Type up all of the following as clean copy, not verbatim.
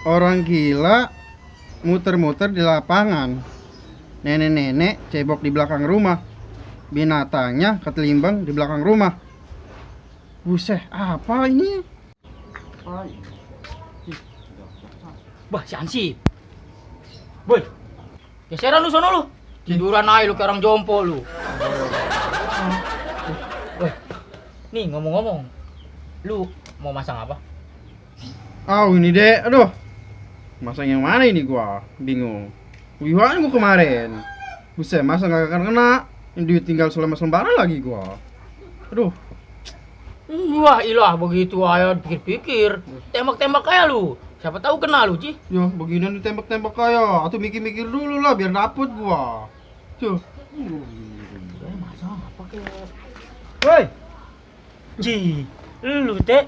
Orang gila muter-muter di lapangan. Nenek-nenek cebok di belakang rumah. Binatangnya ketelimbang di belakang rumah. Buset, apa ini? Bah, si Ansip. Boy, geseran lu sono lu. Tiduran aja lu kayak orang jompo lu. Weh, nih ngomong-ngomong, lu mau masang apa? Ini deh, aduh. Masang yang mana ini gua? Bingung. Wiwan gua kemarin. Buset, masa gak akan kena? Yang duit tinggal selama lembaran lagi gua. Aduh. Wah, ilah begitu ayo pikir-pikir. Tembak-tembak kayak lu. Siapa tahu kena lu, Ci. Yo, beginian ditembak-tembak kayak. Atau mikir-mikir dulu lah biar dapet gua. Tuh. Masa apa kayak? Woi. Ci, lu teh.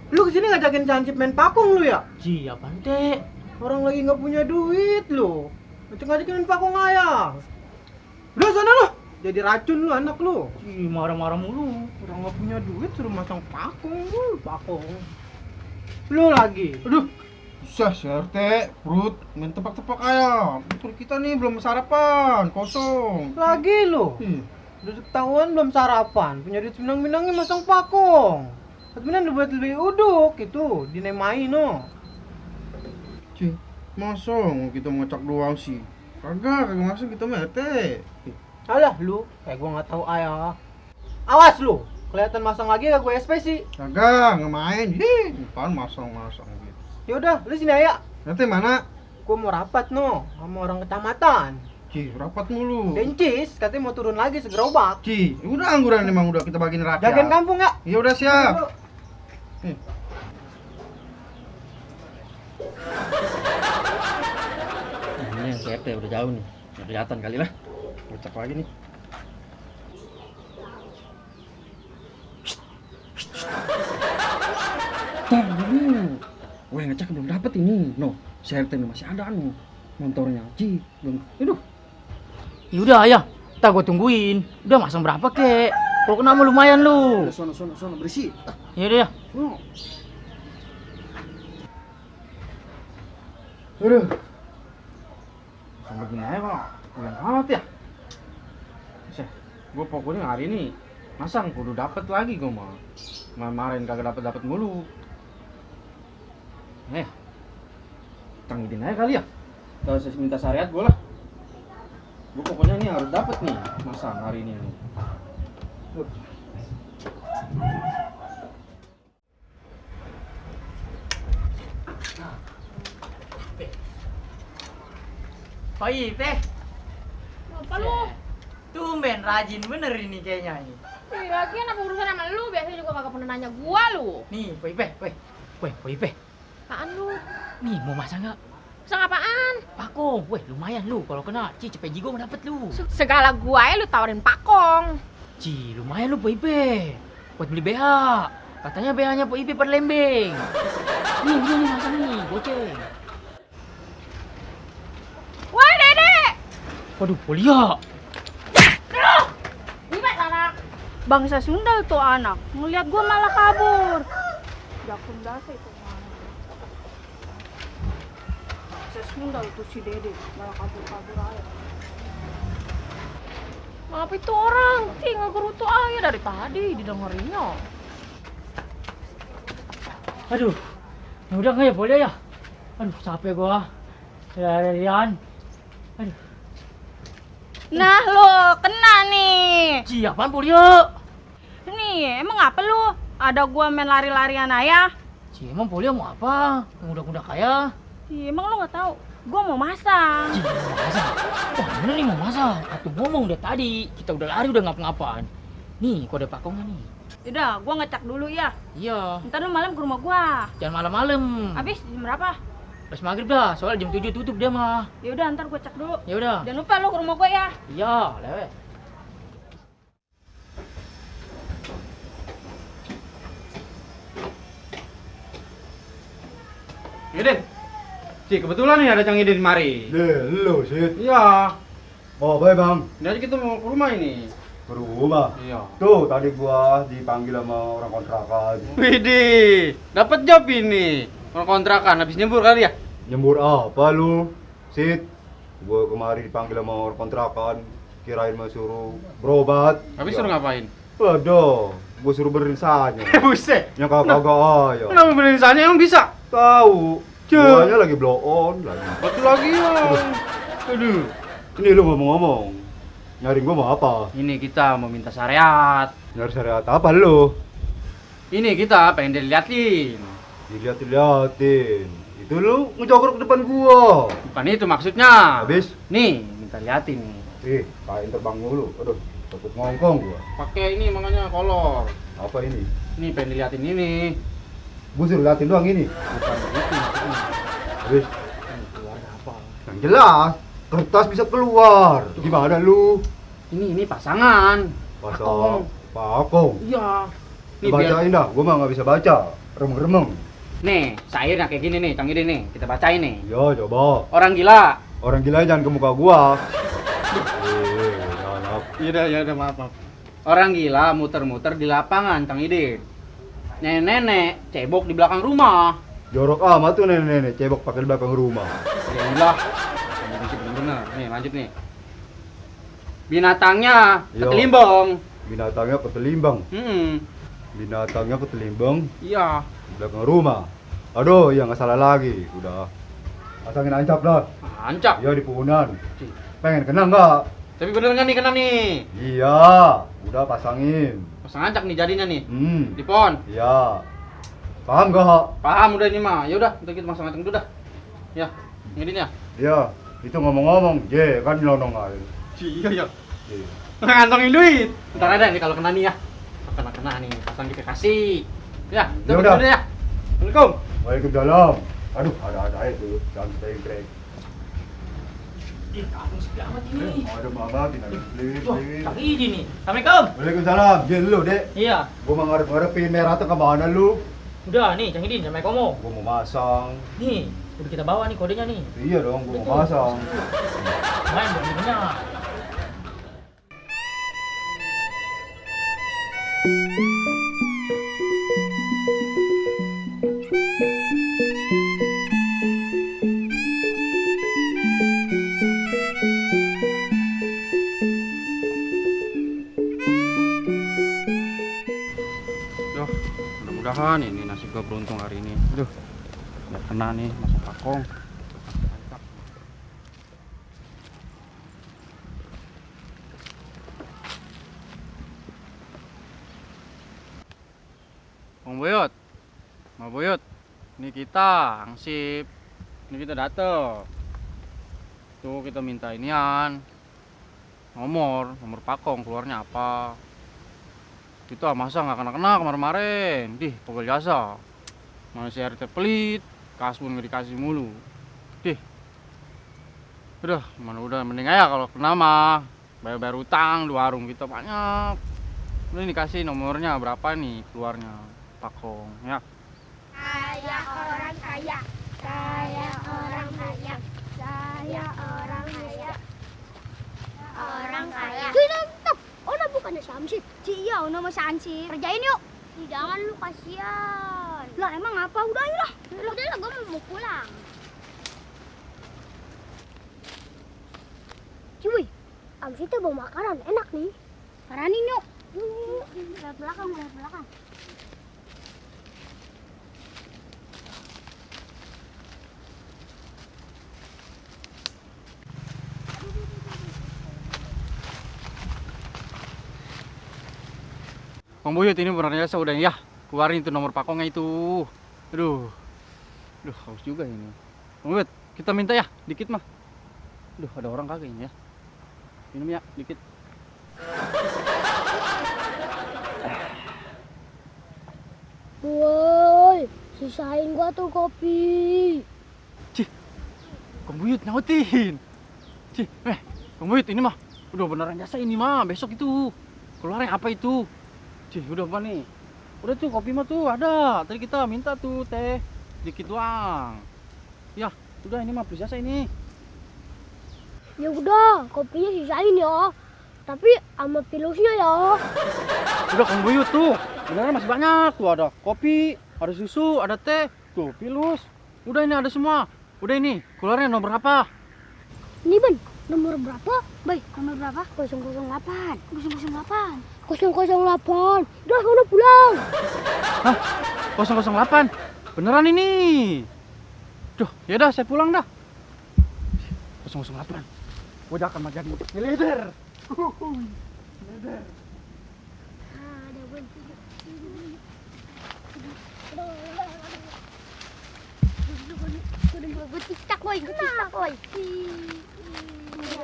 Lu kesini ngajakin Sansip main pakung lu ya? Ci, apaan teh? Orang lagi nggak punya duit lu. Ngajakin main pakung aja. Udah sana lu. Jadi racun lu anak lu. Ci, marah-marah mulu. Orang nggak punya duit suruh masang pakung lu, pakung. Lu lagi. Aduh. Susah sih RT, perut main tepak-tepak aja. Perut kita nih belum sarapan, kosong. Lagi lu. Udah ketahuan belum sarapan, punya duit minang-minangnya masang pakung. Sebenarnya buat lebih uduk itu, dinemain no. Cih, masa kita ngecak doang sih? Kagak masuk kita mah RT. Alah lu, kayak gua nggak tahu ayah. Awas lu, kelihatan masang lagi gak gue SP sih. Kagak, nggak main. Bukan masang-masang gitu. Yaudah, lu sini aja. RT mana? Gua mau rapat no, sama orang kecamatan. Cih, rapat mulu. Dencis, katanya mau turun lagi segerobak. Cih, udah angguran emang udah kita bagiin rakyat. Jagain kampung ya? Ya udah siap. Ini yang CFT udah jauh nih, nggak kelihatan kali lah. Ngecek lagi nih. Wah, ngecek belum dapet ini. No, CFT nih masih ada nih motornya. Ji, belum. Aduh. Yaudah, ayah. Ntar gua tungguin. Udah masang berapa, kek? Kalau kena mah lumayan lu. Sono bersih. Yaudah ya. Aduh. Sampai gini aja kok. Ulang amat ya. Gue pokoknya hari ini masang kudu dapet lagi gue mah. Kemarin kagak dapet mulu. Canggih aja kali ya. Kalau saya minta syariat gue lah. Gue pokoknya ini harus dapet nih masang hari ini nih. Pak Ipe. Apa lu? Tumben rajin bener ini kayaknya ini. Ih, lagian apa urusan sama lu? Biasanya juga kagak pernah nanya gua lu. Nih, Pak Ipe, Pak Ipe. Apaan lu? Nih, mau masang nggak? Pasang apaan? Pakong, lumayan lu. Kalau kena, cepet jigo dapet lu. Segala gua lu tawarin pakong. Lumayan lu Pak Ipe. Buat beli BH. Katanya BH-nya Pak Ipe per lembeng. Nih, masang nih, goceng. Woi, Dede! Waduh, Polia. Gimana anak? Bangsa Sunda tuh anak. Ngeliat gua malah kabur. Jakun dasa itu anak. Bangsa Sunda itu si Dede. Malah kabur-kabur aja. Maaf itu orang. Tinggal gerutu aja dari tadi didengerinnya. Aduh, udah nggak ya Polia ya? Aduh, capek gua. Rian. Aduh. Nah lo, kena nih. Apaan Polia? Nih, emang apa lu? Ada gua main lari-larian aja. Si emang Polia mau apa? Pemuda-pemuda kaya. Ih, emang lu nggak tahu? Gua mau masang. Cih, mau masak. Wah, bener nih mau masak. Atuh ngomong udah tadi. Kita udah lari udah ngapa-ngapain. Nih, kode pakongnya nih. Udah, gua ngecek dulu ya. Iya, Ntar lu malam ke rumah gua. jangan malam-malam. Habis jam berapa? Pas maghrib dah, soalnya jam 7 tutup dia mah. Ya udah, ntar gua cek dulu. Ya udah. Jangan lupa lu ke rumah gua ya. Iya, lewe. Idin. Si kebetulan nih ada Cang Idin mari. Lu sih. Iya. Oh, baik bang. Jadi kita mau ke rumah ini. Ke rumah. Iya. Tuh, tadi gua dipanggil sama orang kontrakan. Widih, dapat job ini. Orang kontrakan habis nyembur kali ya? Nyembur apa lu? Sit. Gua kemari dipanggil sama orang kontrakan. Kirain mau suruh berobat. Habis Ya. suruh ngapain? Waduh, gua suruh benerin saja. Buset. Yang kagak ayo. Kenapa benerin sana emang bisa? Tahu. Guanya lagi blow on lagi. Betul lagi ya. Aduh. Ini lu ngomong-ngomong. Nyari gua mau apa? Ini kita mau minta syariat. Nyari syariat apa lu? Ini kita pengen diliatin. Dilihat-liatin. Itu lu ngejogrok ke depan gua. Bukan itu maksudnya. Habis? Nih, minta liatin nih. Kain terbang mulu. Aduh, takut ngongkong gua. Pakai ini makanya kolor. Apa ini? Nih pengen diliatin ini. Gua suruh liatin doang ini. Bukan begitu maksudnya. Habis? Ini keluarnya apa? Yang jelas, kertas bisa keluar. Gimana lu? Ini pasangan. Pasang pakong. Iya. Nih biar Bacain dah, gua mah nggak bisa baca. Remeng-remeng. nih, syairnya kayak gini nih, Cang Idin nih. Kita bacain nih. Yo, coba. Orang gila. Orang gila jangan ke muka gua. Jangan. Ya udah maaf. Orang gila muter-muter di lapangan, Cang Idin. Nenek-nenek cebok di belakang rumah. Jorok amat tuh nenek-nenek cebok pakai di belakang rumah. Ya udah. Bener. Nih, lanjut nih. Binatangnya Yo. ketelimbang. Binatangnya ketelimbang. Binatangnya ketelimbang Iya. di belakang rumah. Aduh, ya nggak salah lagi. Udah. Pasangin ancap dah. Ancap. Iya di puhunan. Pengen kena nggak? Tapi bener nggak nih kena nih? Iya, udah pasangin. Pasang ancak nih jadinya nih. Hmm, Di pohon. iya. Paham gak? Paham udah ini mah. Ya udah, kita masang ancak dulu dah. Ya, ngidin ya. Iya, itu ngomong-ngomong, je kan nyelonong aja. Iya, iya. Iya. Ngantongin duit. Ntar ada nih kalau kena nih ya. Kena nih, pasang kita kasih. Ya, Ya udah. udah ya. Assalamualaikum. Waalaikumsalam. Aduh, ada itu, jangan stay break. Ih, kampung sepi amat ini. Ada mama, tinggal beli. Wah, Cang Idin nih. Assalamualaikum. Waalaikumsalam, je lu dek. Iya. Gua mau ngarep-ngarepin merah tuh kemana lu? Udah nih, Cang Idin, Assalamualaikum. Gua mau masang. Nih, udah kita bawa nih kodenya nih. Iya dong, gua mau masang. Main buat belinya. Duh, mudah-mudahan ini nasib gua beruntung hari ini. Aduh, nggak kena nih masuk pakong. Bang Boyot, Bang Boyot, ini kita angsip, ini kita dateng. Tuh kita minta inian, nomor pakong keluarnya apa? Kita masa nggak kena kemarin-kemarin, dih pokok jasa. Manusia RT pelit, kas pun nggak dikasih mulu, dih. Udah mending aja kalau kena mah bayar utang di warung kita banyak. Udah ini dikasih nomornya berapa nih keluarnya pakong ya. Saya orang kaya, saya orang kaya, saya orang kaya, orang kaya. Stop, Ona bukannya Samsip. Iya, nama si Ansip. Kerjain yuk. Jangan lu kasihan. Lah emang apa? Udah ayo lah. Udah lah, gue mau pulang. Cuy, Ansip tuh bawa makanan enak nih. Paranin yuk. Lihat belakang, lihat belakang. Bang Buyut ini benernya saya udah ya. keluarin itu nomor pakongnya itu. Aduh. Aduh, haus juga ini. Bang Ubed, kita minta ya, dikit mah. Aduh, ada orang kagak ini ya. Minum ya, dikit. Woi, sisain gua tuh kopi. Kang Buyut nyautin. Kang Buyut ini mah udah beneran jasa ini mah, besok itu keluarin apa itu? Udah apa nih? Udah tuh kopi mah tuh ada. Tadi kita minta tuh teh dikit doang. Ya, udah ini mah plus jasa ini. Ya udah, kopinya sisain ya. Tapi sama pilusnya ya. Udah Kang Buyut tuh, beneran masih banyak tuh, ada kopi, ada susu, ada teh, tuh pilus. Udah ini ada semua. Udah ini, keluarnya nomor apa? Ini Ban, nomor berapa? Baik, nomor berapa? 008. 008. 008. Udah, sana pulang. Hah? 008? Beneran ini? Duh, yaudah saya pulang dah. 008. Gua akan mau jadi miliarder. Miliarder. Ada Ban. Gue tiktak boy, gue tiktak boy. Gue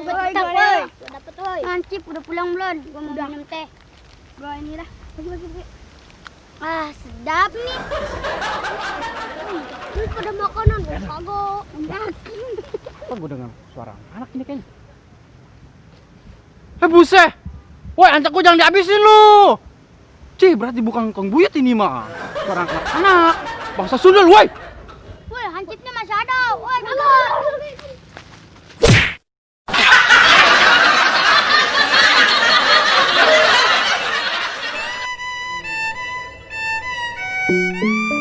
tiktak boy. Gue dapet boy. Nancip udah pulang belum? Gue mau minum teh. Gue ini lah. Bagi. Ah sedap nih. Ini pada makanan gue kagak. Apa gue dengar suara anak ini kayaknya? Buset! Woi, ancak gue jangan dihabisin lu! Berarti bukan Kang Buyut ini mah. Suara anak-anak. Bangsa sundel, woi! Woi, hancipnya masih ada. Woi, keluar. Thank you.